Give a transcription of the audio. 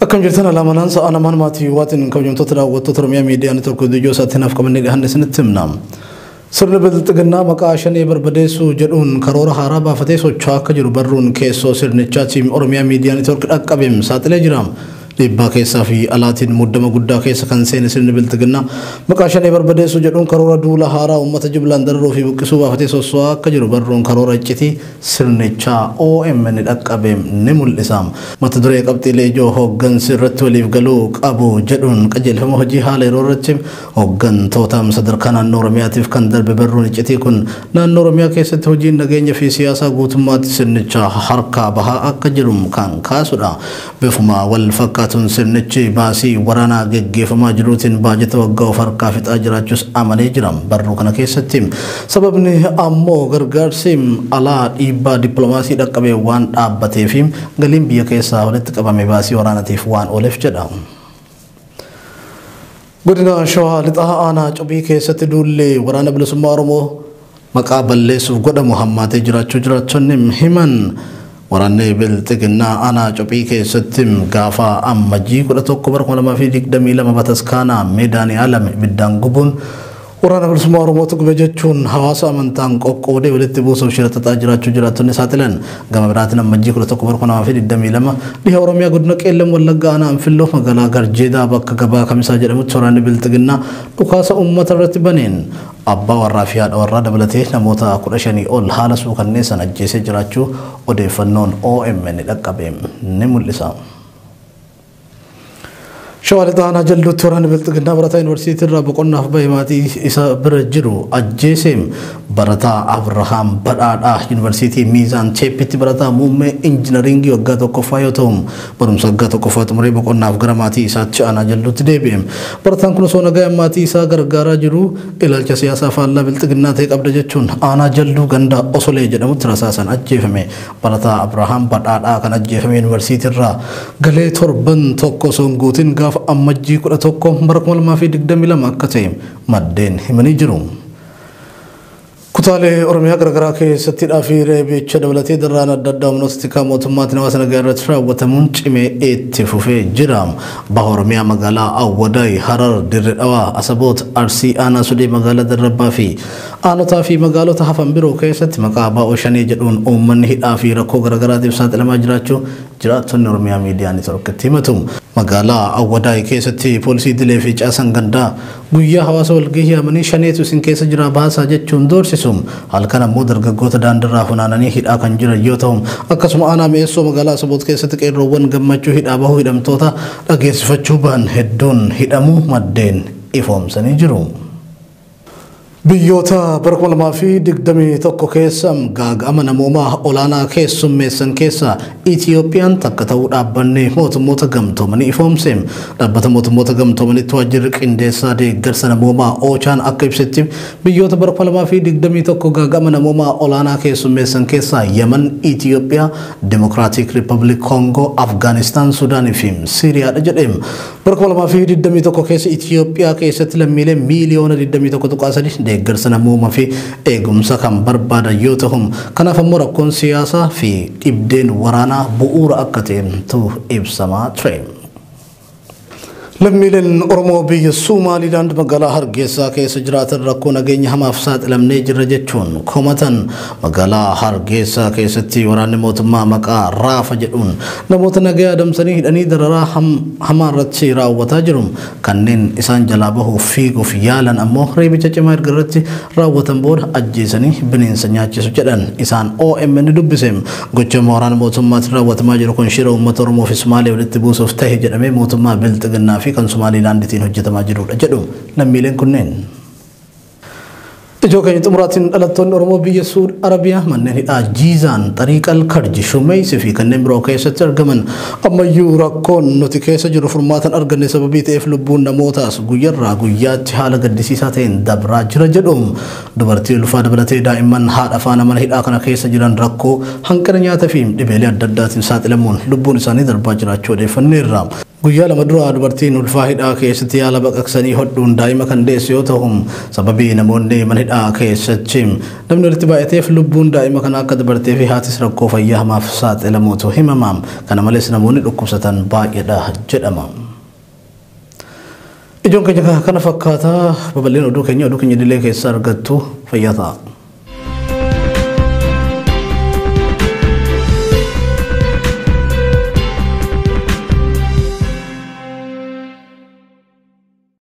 Akkam jirtan alaamanaan sa'a namaan maatii waatiin kabajamtoota daawwattoota Oromiyaa Miidiyaa Neetwoork ijoo isaatiin haaf qabannee dhiyaanne isinitti himna. Sirni bilxiginnaa maqaa shanee barbadeessuu jedhuun karoora haaraa baafatee socho'aa akka jiru barruun keessoo sirnichaatiin Oromiyaa Miidiyaa Neetwoork dhaqqabeem saaxilee jira. Dhiibbaa keessaa fi alaatiin muddama guddaa keessa kan seene sirni bilxiginnaa maqaa shanee barbadeessuu jedhuun karoora duula haaraa uummata jiblaan dararuu fi buqqisuu baafatee socho'aa akka jiru barruun karoora iccitii sirnichaa OMN dhaqqabeem ni mul'isa. Mata duree qabxiilee ijoo hooggansi irratti waliif galuu qabu jedhuun qajeelfama hojii haala yeroo irratti hooggantoota sadarkaa naannoo Oromiyaatiif kan darbe barruun iccitii kun naannoo Oromiyaa keessatti hojiin nageenya fi siyaasaa guutummaatti sirnichaa harkaa bahaa akka jiru kan kaasudha. Bifuma wal fakkaatuun sirnichi baasii waraanaa geggeeffamaa jiruutiin baajata waggaa of harkaa fixaa jiraachuus amanee jira. Barruu kana keessatti sababni ammoo gargaarsi alaa dhiibbaa dippiloomaasii dhaqqabee waan dhaabbatee fi galiin biyya keessaa walitti qabame baasii waraanaatiif waan ooleef jedha. Godina Shawaa Lixaa aanaa Cobii keessatti duullee waraana bilisummaa Oromoo maqaa balleessuuf godhamu hammaatee jiraachuu jiraattonni himan. Waraanni bilxiginnaa aanaa Cobii keessatti gaafa ammajjii 11 bara 2022 bataskaanaa Meedaani'aalam ibiddaan gubuun waraana bilisummaa Oromootu gube jechuun hawaasa amantaan qoqqoodee walitti buusuuf shira xaxaa jiraachuu jiraattonni saaxilan. Gama biraatiin ammajjii 11 bara 2022 dhiha Oromiyaa godina Qeellam Wallaggaa aanaa Anfilloo magaalaa Garjeedaa bakka gabaa Kamisaa jedhamutti waraanni bilxiginnaa dhukaasa uummata irratti baneen abbaa warraa fi haadha warraa dabalatee namoota 15 ol haala suukanneessan ajjeesee jiraachuu odeeffannoon OMN dhaqqabe ni mul'isa. Shawaa Lixaa aanaa Jalduutti waraanni bilxiginnaa barataa yuunivarsiitii irraa boqonnaaf bahe maatii isa bira jiru ajjeesee. Barataa Abrahaam Badhaadhaa yuunivarsiitii Miizaan Teeppitti barataa muummee injinaringii waggaa tokkoffaa yoo ta'u barumsa waggaa tokkoffaa xumuree boqonnaaf gara maatii isaatti aanaa Jalduutti deebi'e. Barataan kun osoo nagaa maatii isaa gargaaraa jiru ilaalcha siyaasaa faallaa bilxiginnaa ta'e qabda jechuun aanaa Jalduu ganda Osolee jedhamutti rasaasan ajjeefame. Barataa Abrahaam Badhaadhaa kan ajjeefame yuunivarsiitii irraa galee torban tokko osoo hin guutin gaafa ammajjii 11 bara 2022 akka ta'e maddeen himanii jiru. Kutaalee Oromiyaa garaagaraa keessatti hidhaa fi reebicha dabalatee dararaan adda addaa humnoota tikaa mootummaatiin hawaasa nagaa irratti raawwatamuun cimee itti fufee jira. Baha Oromiyaa magaalaa Awwadaay, Harar, Dirree Dhawaa, Asaboot, Arsii, Aanaa Sudee, magaalaa Darrabbaa fi aanotaa fi magaalota hafan biroo keessatti maqaa ABO Shanee jedhuun uummanni hidhaa fi rakkoo garaagaraatiif saaxilamaa jiraachuu jiraattonni Oromiyaa Miidiyaa Neetwoorkitti himatu. Magaalaa Awwadaay keessatti poolisii idilee fi caasan gandaa guyyaa hawaasa walgahii yaamanii shaneetu isin keessa jira baasaa jechuun doorsisu. Halkan ammoo dargaggoota daandiirraa funaananii hidhaa kan jiran yoo ta'u akkasuma aanaa mi'eessoo magaalaa Asaboot keessatti qeerroowwan gammachuu hidhaa bahuu hidhamtoota dhageessifachuu bahan hedduun hidhamuu maddeen ifoomsanii jiru. Biyyoota bara 2021 keessa gaaga'ama namoomaa olaanaa keessummeessan keessa Itiyoophiyaan takka ta'uu dhaabbanni mootummoota gamtoomanii ifoomse. Dhaabbata mootummoota gamtoomanitti waajjirri qindeessaa deeggarsa namoomaa Oochaan akka ibsetti biyyoota bara 2021 gaaga'ama namoomaa olaanaa keessummeessan keessa Yemen, Itiyoophiyaa, Dimokiraatik Riippaabilik Koongoo, Afgaanistaan, Suudaanii fi Siiriyaadha jedhe. Bara 2021 keessa Itiyoophiyaa keessatti lammiilee miiliyoona 21.3 deeggarsa namoomaa fi eegumsa kan barbaadan yoo ta'u kanaaf ammoo rakkoon siyaasaa fi dhibdeen waraanaa bu'uura akka ta'etu ibsamaa ture. Lammiileen Oromoo biyya Somaaliilaand magaalaa Hargeysaa keessa jiraatan rakkoo nageenya hamaaf saaxilamnee jirra jechuun komatan. Magaalaa Hargeysaa keessatti waraanni mootummaa maqaa Raafa jedhuun namoota nagaa adamsanii hidhanii dararaa hamaa irratti raawwataa jiru. Kanneen isaan jalaa bahuuf fiiguuf yaalan ammoo reebicha cimaa erga irratti raawwatan booda ajjeesanii bineensa nyaachisu jedhan isaan OMN dubbise. Gocha waraana mootummaatiin raawwatamaa jiru kun shira uummata Oromoo fi Somaalee walitti buusuuf tahe jedhamee mootummaa bilxiginnaa fi kan Somaaliilaanditiin hojjetamaa jirudha jedhu lammiileen kunneen. Ijoo keenya xumuraatiin dhalattoonni Oromoo biyya Suud Arabiyaa manneen hidhaa Jiizaan, Xariiqal Karji, Shumeessi fi kanneen biroo keessatti argaman ammayyuu rakkoon nuti keessa jiru furmaatan arganne sababii ta'eef lubbuun namootaas guyyarraa guyyaatti haala gaddisiisaa ta'een dabraa jira jedhu. Dubartii ulfaa dabalatee daa'imman haadha faana mana hidhaa kana keessa jiran rakkoo hanqina nyaataa fi dhibeelee adda addaatiin saaxilamuun lubbuun isaanii darbaa jiraachuu odeeffanneerra. Guyyaa 2 dura dubartiin ulfaa hidhaa keessatti yaala baqaqsanii hodhuun daa'ima kan deesse yoo ta'u sababii namoonni mana hidhaa keessatti namni walitti baay'ateef lubbuun daa'ima kana akka dabartee fi haatis rakkoo fayyaa hamaaf saaxilamuutu himama. Kana malees namoonni dhukkubsatan baay'eedha jedhama. Ijoon keenya kana fakkaataa babal'ina oduu keenya idilee keessa argattu fayyaa ta'a.